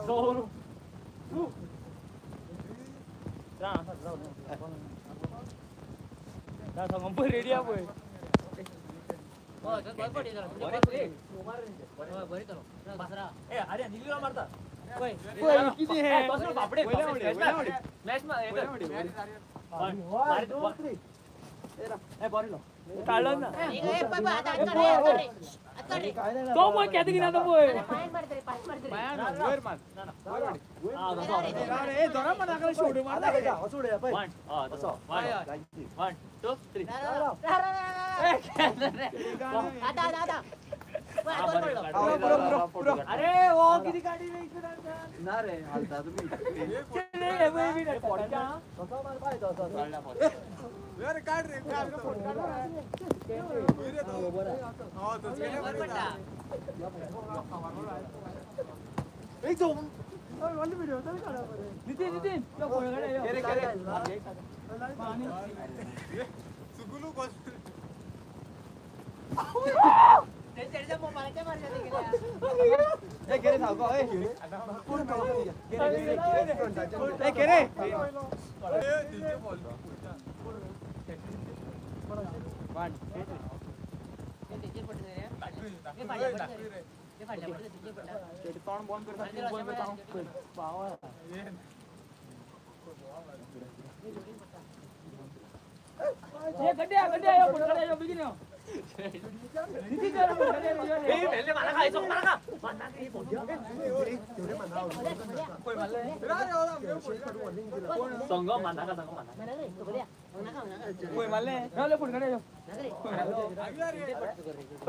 दोन रेडी आ पळय मारता काडलो ना तो पळय केदे कितें आतां पळय 1 2 3 अरे वो किती गाडी ना रे हालता तुम्ही काढ रे नितीन नितीन चुकलो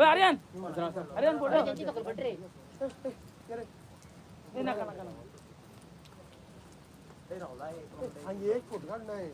आर्यन आर्यन फोटो एक फोटो काढ नाही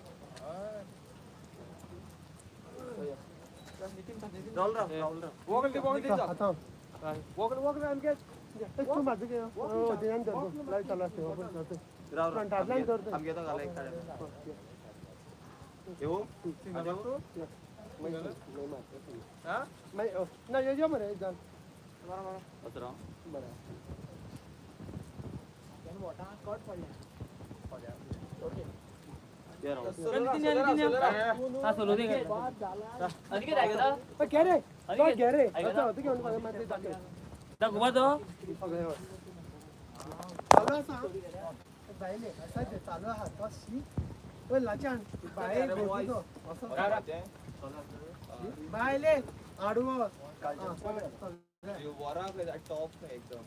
टॉप एकदम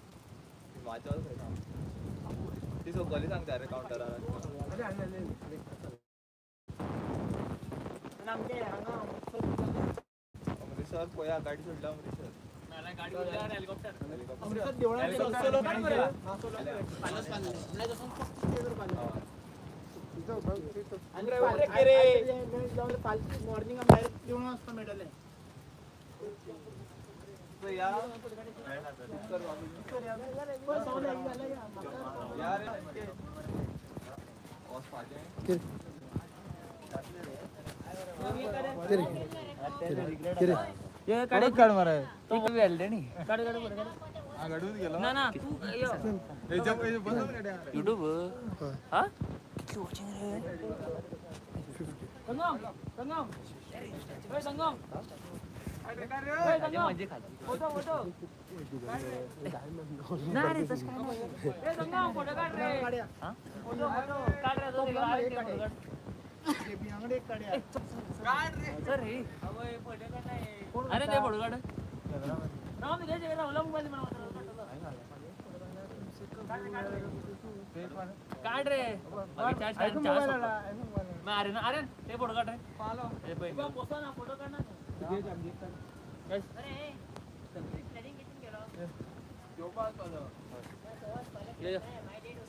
हिमाचल ती सकली सांगता रे काउंटरार. अमृतसर पळया गाडी सोडला अमृतसर. मॉर्निंग डायरेक्ट देवळां वचपाक मेळटलें. यूट्यूब हा संगम संगम फोटो फोटो ना रे तसं काय नाही. संगम फोटो काढ रे. फोटो फोटो काढ रे. तो सर रे अरे ते फोटो काढ. राम दे जे राहुल मोबाईल मला काढ रे. अरे ना अरे ते फोटो काढ रे. फोटो काढ ना.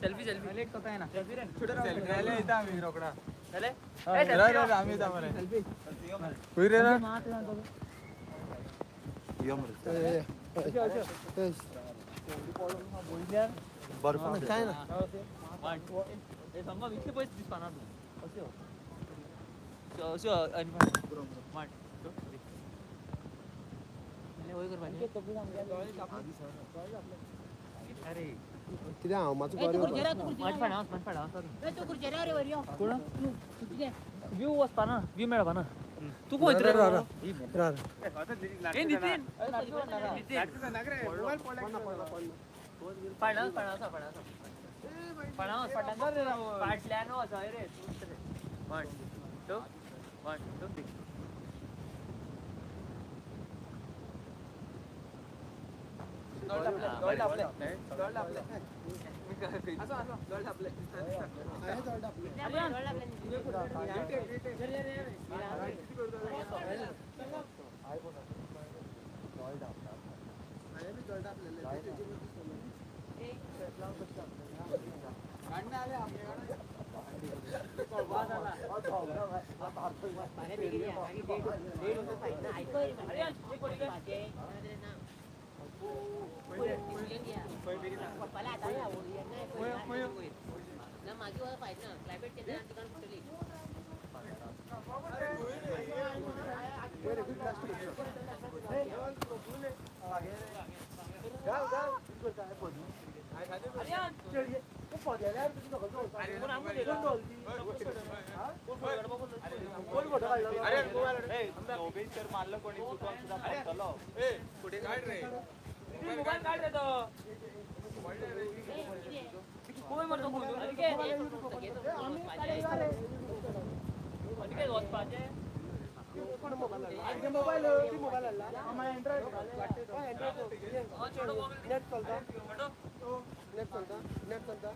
सेल्फी सेल्फी काय ना संगम इतले पयस दिसपाना तूं अशें अशें 1 2 3 अरे. कितें हांव मातसो बरें. व्यू वचपा ना, व्यू मेळपा ना. तूं खंय रे? ए नितीन, नितीन फाटल्यान फाटल्यान फाटल्यान फाटल्यान फाटल्यान वच रे. 1 2 1 2 3. मारलं कोणी चुकून सुद्धा पडटलो. मोबाईल काढ रे तो. कोण मरतो वचपाचें? मोबायल मोबायल नेट चलता, नेट चलता, नेट चलता.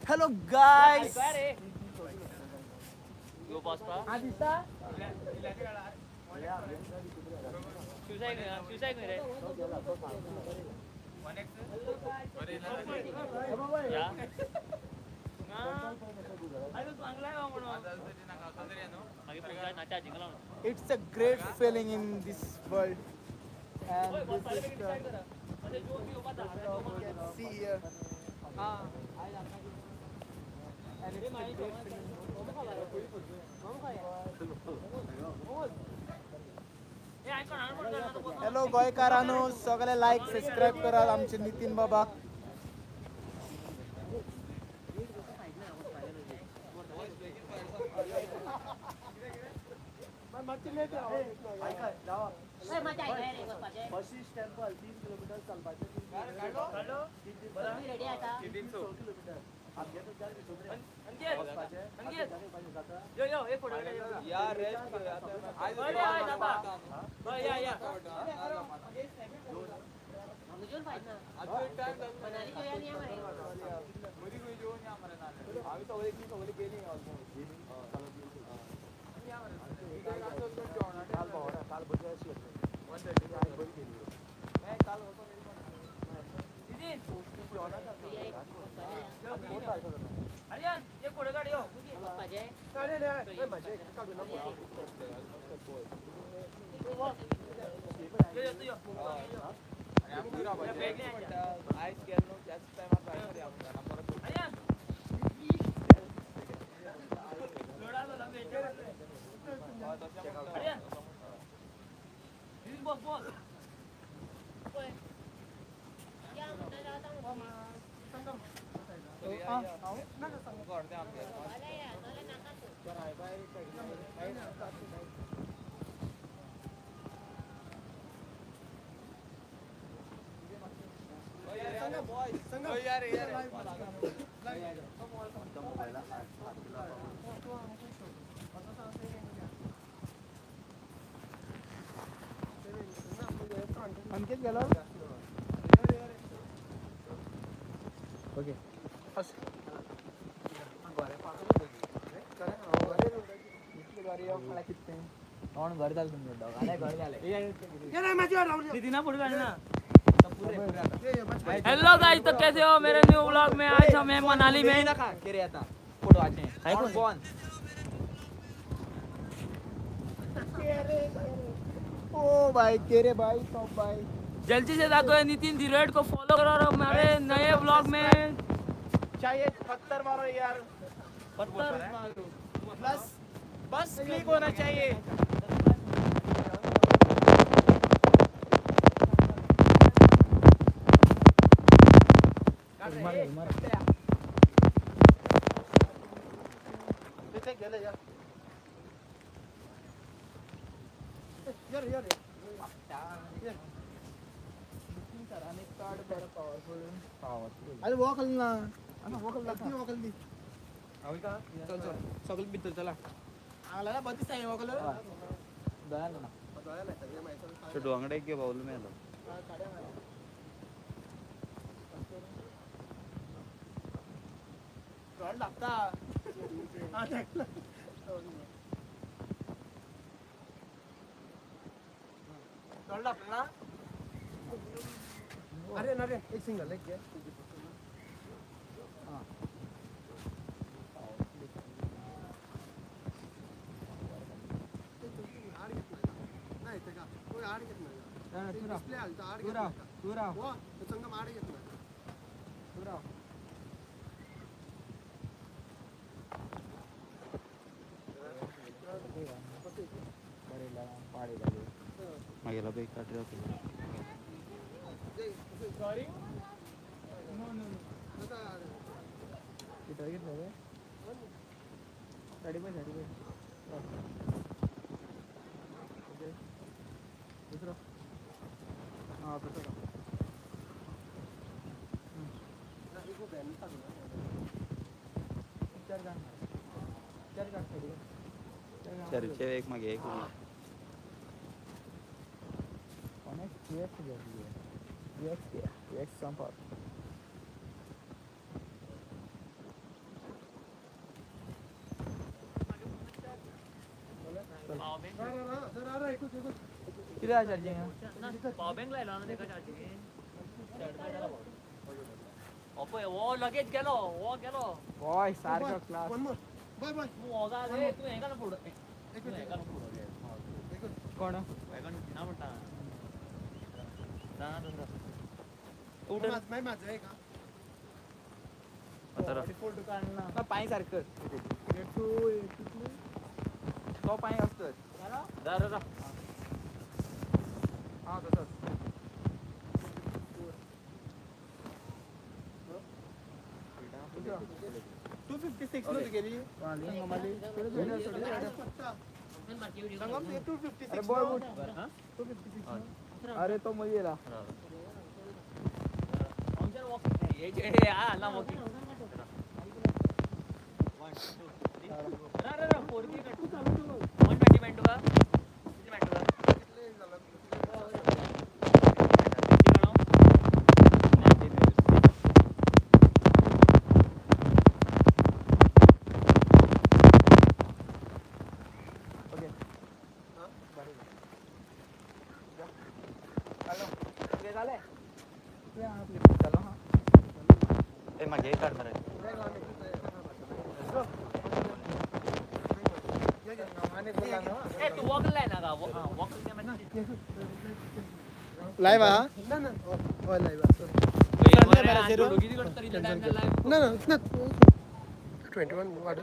Hello guys, it's a great feeling in this world and this is the you can see here and it's a great feeling. Hello गोंयकारांनो, सगळे लायक सबस्क्राईब करात आमचे नितीन बाबा. वशिष्ठ टेम्पल 3 किलोमीटर चलपाचें. 300 किलोमीटर आमगे तो 4 यार रेस्ट काल भोंवना, काल बरी अशी बरी केली. आयज गेलो त्याच टायमार अंकित गेलो. ओके. तोंड घर जालें तुमचें दोगांलें घर जालें. नितीना फोटो काडना. हेलो गाइस, तो कैसे हो मेरे न्यू व्लॉग में। आज हम हैं मनाली में। केरे आता फोटो आचे कोण? ओ भाई केरे भाई टॉप भाई. जल्दी से जाकर नितिन 08 को फॉलो करो और हमारे नए व्लॉग में चाहिए पत्थर मारो यार. पत्थर बस बस क्लिक होना चाहिए. अरे वॉकल ना वॉकल वॉकल दी. चल चल सगळं भितर चला. आला बतीस आहे वॉकल. दोनांक ना. छोटू वांगडा एक पावलो मेलो. लागता. अरे ना रे, एक सिंगल एक घे. मागेला बेग काढ. चर्चे एक मागे एक. कितें आसा चार्जींग? पावर बँक लायलो ना तेका चार्जींग. हो पळय हो लगेच गेलो, हो गेलो. बॉय सारको क्लास. तूं हो घाल रे, तूं हें घाल फुडो, तूं हें घाल फुडो रे. कोण? हें घाल ना म्हणटा. ना दुसरो. तो पांय सारको तो पांय आसत. दा दा दा. हा तसोच. 256 नव्हती गेली. 256. अरे बॉय उठ. अरे तो मध्ये गेला. आमच्यान वॉकिंग हे जे हा ना वॉकिंग. 1 2 3 रा रा रा 4 के 120 मेळटा तुका? कितले मेळटा तुका? ओके ओके जालें. चालो हा. ए मागे एक काढ मरे. ए तू वॉक लायना गा, वॉक लाईव्ह हा ना ना हो लाईव्ह. किती ना ना 21 वाढ.